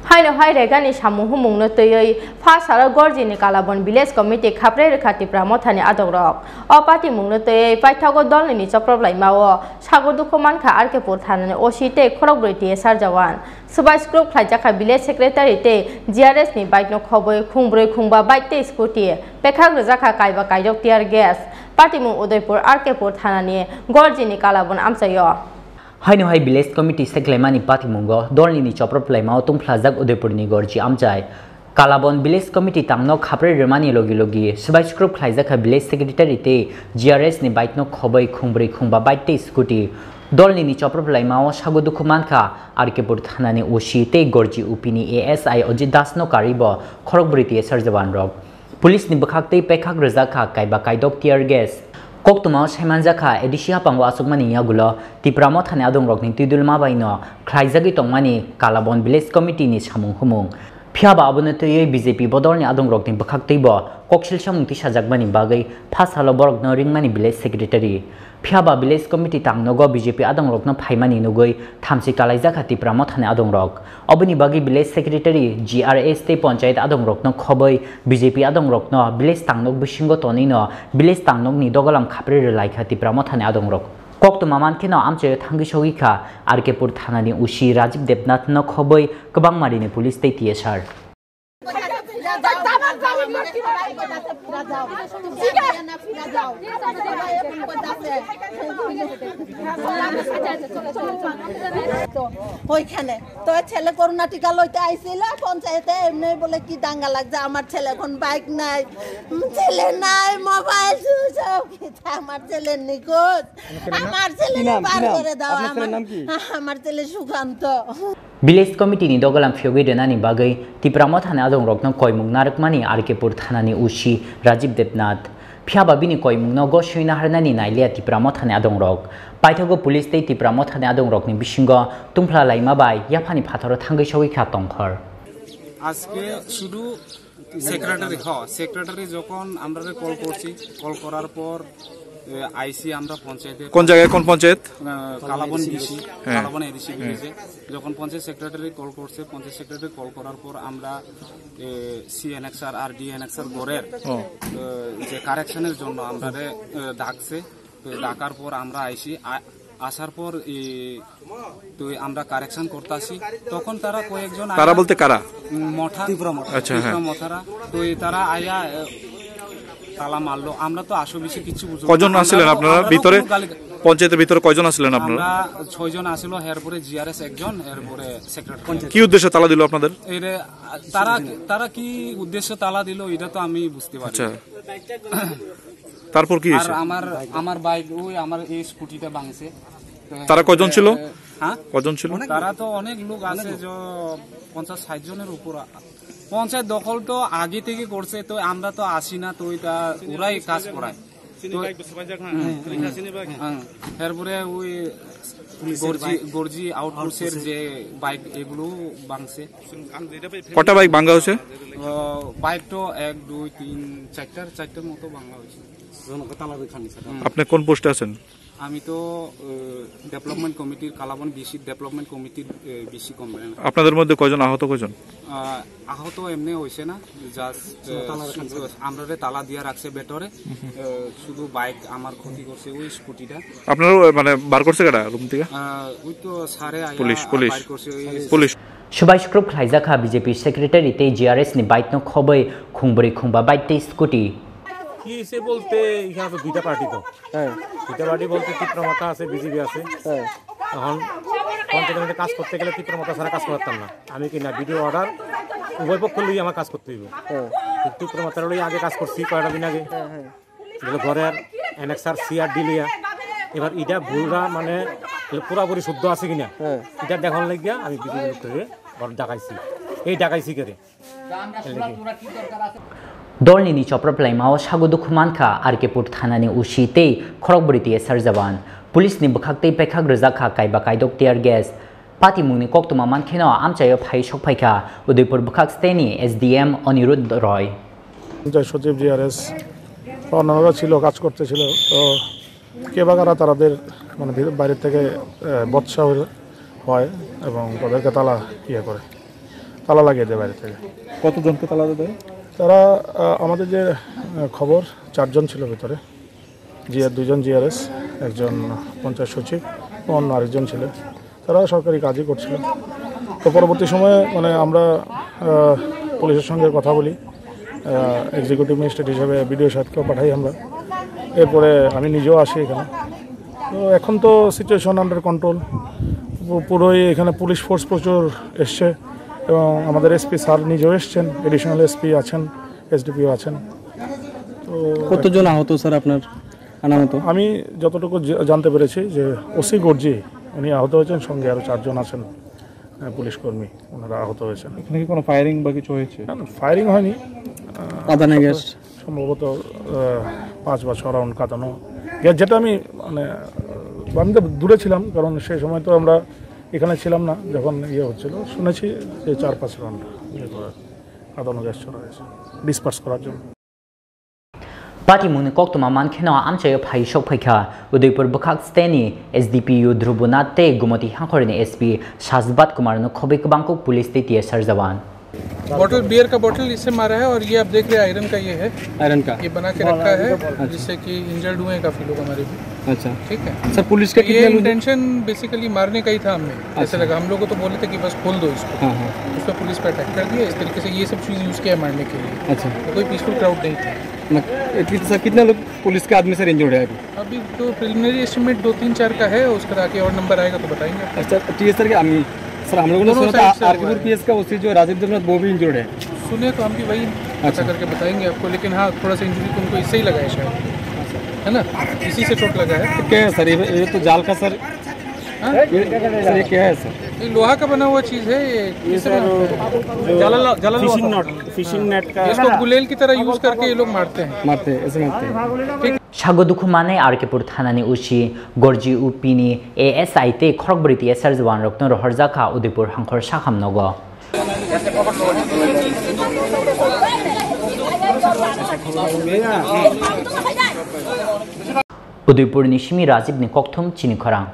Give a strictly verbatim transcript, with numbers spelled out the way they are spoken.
Haino hai regani samung humungno twiwi pha salo Gorjini Kalabon Village Committee khaprwi rwkha Tipra Mothani adongrok. O patimungno twiwi paithago dolnini choprop laimao sago dukhu mankha R K Pur thanani O C tei khorokbrwi T S R jawan. Swbai scrub khlaijakha Village Secretary tei G R S ni bike no khobwi khungbrwi khungba bike tei scooty pekhak rwjakha kaiba kairok tear gas. Patimung Udaipur R K Pur thanani Gorjini Kalabon amchaio. Haino hai Village Committee seklaimani patimungo dolnini choprop laimao tungphlajak Udaipurni Gorji amchai. Kalabon Village Committee tangno khaprwi rwmani logi logi swbai scrub khlaijakha Village Secretary tei G R S ni bike no khobwi khungbrwi khungba bike tei scooty. Dolnini choprop laimao sago dukhu mankha R K Pur thanani O C tei Gorji U P ni A S I Ajit Das no karwibo khorokbrwi T S R jawan rok. Police ni bwkhak tei pekhak rwjak kha kaiba kaidok tear gas. Koktwmao saimanjak kha A D C haphango achukmani yagulo Tipra Mothani adongrokni twidulma baino khlaijagwi tongmani Kalabon Village Committee ni samung humung. Phiyaba abono twiwi B J P bodolni adongrokni bwkhak twibo koksil samung tisajakmani bagwi pha salo borokno ringmani Village Secretary. Phiyaba Village Committee tangnogo B J P adongrokno phaimani nugwi thamchi kalaijak kha Tipra Mothani adongrok. Oboni bagwi Village Secretary, G R S tei Ponchayat adongrokno khobwi B J P adongrokno village tangnok bisingo tonwino village tangnokni dogalam khaprwi rwlaikha Tipra Mothani adongrok. Koktwma mankheno amchaio thangwi sogwi kha R K Pur thanani O C Rajiv Debnath no khobwi kwbangma rini police tei T S R. ওইখানে তো ছেলে করোনা টিকা লইতে আইছিল পঞ্চায়েতে, এমনি বলে কি দাঙ্গা লাগছে, আমার ছেলে এখন বাইক নাই, ছেলে নাই, মোবাইল সুইচ অফ, আমার ছেলে নিখোঁজ, আমার ছেলে বার করে দাও। আমার ছেলে Sukanta. Village Committee ni dogalam phiyogwi rwnani bagwi Tipra Mothani adongrokno koimung narwkmani R K Pur thanani O C Rajiv Debnath. Phiyaba bini koimungno goswi naharnani nailiya Tipra Mothani adongrok. Paithago police tei Tipra Mothani adongrokni bisingo tungphla laima bai yaphani phatharo thangwi sogwi kha tongkhor. আজকে শুধু সেক্রেটারি, হ, সেক্রেটারি যখন আমরা কল করছি, কল করার পর, এ, আইসি আমরা পঞ্চায়েতে কোন জায়গায়, কোন পঞ্চায়েত? আহ, কালাবন ডিসি, হ্যাঁ। কালাবন এডিসি ভিলেজে। যখন পঞ্চায়েত সেক্রেটারি কল করছে, পঞ্চায়েত সেক্রেটারি কল করার পর আমরা, এ, সি এনএক্সআর আর ডি এনএক্সআর ঘরের, ও। এ, যে কারেকশনের জন্য আমরা, এ, ডাকছে। তো ডাকার পর আমরা আইসি, আ-, আসার পর, এ, তো আমরা কারেকশন করতাছি। তখন তারা কয়েকজন তারা আয়া বলতে কারা? উম, মঠা। ত্রিপুরা মঠা। আচ্ছা, হ্যাঁ। ত্রিপুরা মঠারা। তো এই তারা আয়া, এ, তালা মারলো। আমরা তো আসো বেশি কিছু বুঝবো না। কজন আছিলেন আপনারা ভিতরে? পঞ্চায়েতের ভিতরে কয়জন আছিলেন আপনারা? আমরা ছয়জন আছিল, এরপরে জিআরএস একজন, এরপরে সেক্রেটারি। কি উদ্দেশ্যে তালা দিল আপনাদের? এরে, তারা, তারা কি উদ্দেশ্যে তালা দিল, এটা তো আমি বুঝতে পারি। আচ্ছা। তারপর কি আর হয়েছে? আমার, আমার বাইক, ওই আমার এই স্কুটিটা ভাঙছে। তো তারা কয়জন ছিল? হ্যাঁ? কয়জন ছিল? তারা তো অনেক লোক আছে, যে পঞ্চাশ ষাট জনের উপর। পঞ্চায়েত দখল তো আগে থেকে করছে, তো আমরা তো আসি না, তো এটা ওরাই কাজ করায়। তো, হুম, হুম। এরপরে ওই গর্জি, গর্জি আউটপোস্টের যে বাইক, এগুলো ভাঙছে। কটা বাইক ভাঙা হয়েছে? আহ, বাইক তো এক, দুই, তিন, চারটার, চারটার মতো ভাঙা হয়েছে। আপনি কোন পোস্টে আছেন? আমি তো, আহ, ডেভেলপমেন্ট কমিটির, কালাবন বিসি ডেভেলপমেন্ট কমিটির, আহ, বিসি কমপ্লেন। আপনাদের মধ্যে কয়জন আহত, কয়জন? আহ, আহত এমনি হয়েছে না, জাস্ট, আহ, আমরারে তালা দিয়া রাখছে ভেতরে, আহ, শুধু বাইক আমার ক্ষতি করছে, ওই স্কুটিটা। আপনারা, মানে, বার করছে কেডা রুম থেকে? আহ, ওই তো স্যারে আয়া পুলিশ, পুলিশ। বার করছে, ওই police. Swbai scrub khlaijakha B J P secretary tei G R S ni bike no khobwi khungbrwi khungba bike tei scooty. কি হয়েছে বলতে, এখানে আছে দুইটা পার্টি তো। হ্যাঁ। দুইটা পার্টি বলতে তীব্র মাথা আছে, বিজেপি আছে। হ্যাঁ। এখন পঞ্চায়েতের মধ্যে কাজ করতে গেলে তীব্র মাথা ছাড়া কাজ করতাম না। আমি কি না, বিডিও অর্ডার, উভয় পক্ষ লইয়া আমার কাজ করতে হইব। হ্যাঁ। কিন্তু তীব্র মাথার লইয়া আগে কাজ করছি কয়টা দিন আগে। হ্যাঁ, হ্যাঁ। এগুলো ঘরের এনএক্সআর সিআরডি লইয়া। এবার এটা ভুলটা মানে পুরাপুরি শুদ্ধ আছে কিনা, হ্যাঁ। এটা দেখার লাগিয়া আমি বিজেপি লোককে ঘর দেখাইছি। এই দেখাইছি কেরে? Dolnini choprop laimao sago dukhu mankha R K Pur thanani O C tei khorokbrwi T S R jawan. Police ni bwkhak tei pekhak rwjak kha kaiba kaidok tear gas. Patimungni koktwma mankheno amchaio phai sokphaikha Udaipur bwkhak steni S D M Anirudh Roy. Panchayat সচিব জিআরএস অন্যান্যরা ছিল, কাজ করতেছিল। তো কে বা কারা তাদের মানে ভি-, বাইরে থেকে, আহ, বৎসা হয়ে-, হয় এবং তাদেরকে তালা ইয়ে করে। তালা লাগিয়ে দেয় বাইরে থেকে। কতজনকে তালা দেয়? তারা, আহ, আমাদের যে, আহ, খবর, চারজন ছিল ভেতরে, জিআর, দুজন জিআরএস, একজন পঞ্চায়েত সচিব ও অন্য আরেকজন ছিল। তারা সরকারি কাজই করছিল। তো পরবর্তী সময়ে, মানে, আমরা, আহ, পুলিশের সঙ্গে কথা বলি, আহ, এক্সিকিউটিভ ম্যাজিস্ট্রেট হিসেবে বিডিও সাহেবকেও পাঠাই আমরা। এরপরে আমি নিজেও আসি এখানে। তো এখন তো সিচুয়েশন আন্ডার কন্ট্রোল, পুরোই এখানে পুলিশ ফোর্স প্রচুর এসছে এবং আমাদের এসপি স্যার নিজেও এসছেন, অ্যাডিশনাল এসপি আছেন, এসডিপিও আছেন। তো কতজন আহত স্যার আপনার জানা মতো? আমি যতটুকু জা-, জানতে পেরেছি যে ওসি গর্জি উনি আহত হয়েছেন, সঙ্গে আরও চারজন আছেন, আহ, পুলিশ কর্মী, ওনারা আহত হয়েছেন। এখানে কি কোনো ফায়ারিং বা কিছু হয়েছে? না, না, ফায়ারিং হয়নি। আহ, কাঁদানে গ্যাস? সম্ভবত, আহ, পাঁচ বা ছ রাউন্ড কাঁদানো গ্যাস, যেটা আমি, মানে, আহ, আমি তো দূরে ছিলাম, কারণ সেই সময় তো আমরা এখানে ছিলাম না যখন ইয়ে হচ্ছিল। শুনেছি যে চার পাঁচ রাউন্ড ইয়ে করে কাঁদানো গ্যাস ছড়া হয়েছে ডিসপার্স করার জন্য। Patimungni koktwma mankheno amchaio phai sok phaikha Udaipur bwkhak steni S D P U Dhrubuna tei Gumoti Hangkhorni S P Sajbat Kumarno khobwi kwbangkuk police tei T S R jawan. Bottle, beer का bottle इससे मारा है और ये आप देख रहे हैं आयरन का ये है। आयरन का? ये बना के रखा है, अच्छा। जिससे कि इंजर्ड हुए हैं काफ़ी लोग हमारे भी। अच्छा। ठीक है। सर, पुलिस का तो ये कितने लोग? इंटेंशन बेसिकली मारने का ही था हमें, ऐसे अच्छा। लगा। हम लोग को तो बोले थे कि बस खोल दो इसको। हाँ, हाँ। उस पर पुलिस पे अटैक कर दिया। इस तरीके से ये सब चीज़ यूज़ किया है मारने के लिए। अच्छा। तो कोई पीसफुल क्राउड नहीं था। मत-, कित-, सर, कितने लोग पुलिस के आदमी, सर, इंजर्ड है अभी? अभी तो प्रिलिमिनरी एस्टिमेट दो तीन चार का है, उसका आगे और नंबर आएगा तो बताएंगे आपको। अच्छा, टीएस सर, क्या हम, सर, हम लोगों ने दोनों सुना था साइड से हुआ आरकेपुर है। पीएस का ओसी जो राजीव देवनाथ, वो भी इंजर्ड है। सुने तो हम भी वही पता अच्छा। करके बताएंगे आपको, लेकिन हाँ, थोड़ा सा इंजरी तो उनको इससे ही लगा है शायद, है ना, इसी से चोट लगा है। तो क्या है सर, ये, ये तो जाल का सर, हाँ? ये, सर, ये क्या है सर? ये लोहा का बना हुआ चीज़ है, ये ये किससे सर, बनाते हैं? जो जाला लो-, जाला लो फिशिंग होता है। नॉट, फिशिंग नेट का इसको गुलेल की तरह यूज़ करके ये लोग मारते हैं। मारते हैं, ऐसे मारते हैं। ठीक। Sago dukhu manwi R K Pur thanani O C Gorji U P ni A S I tei khorokbrwi T S R jawanrokno rohorjak kha Udaipur Hangkhor Sakham nogo. Udaipurni simi Rajibni kokthum chini khorang.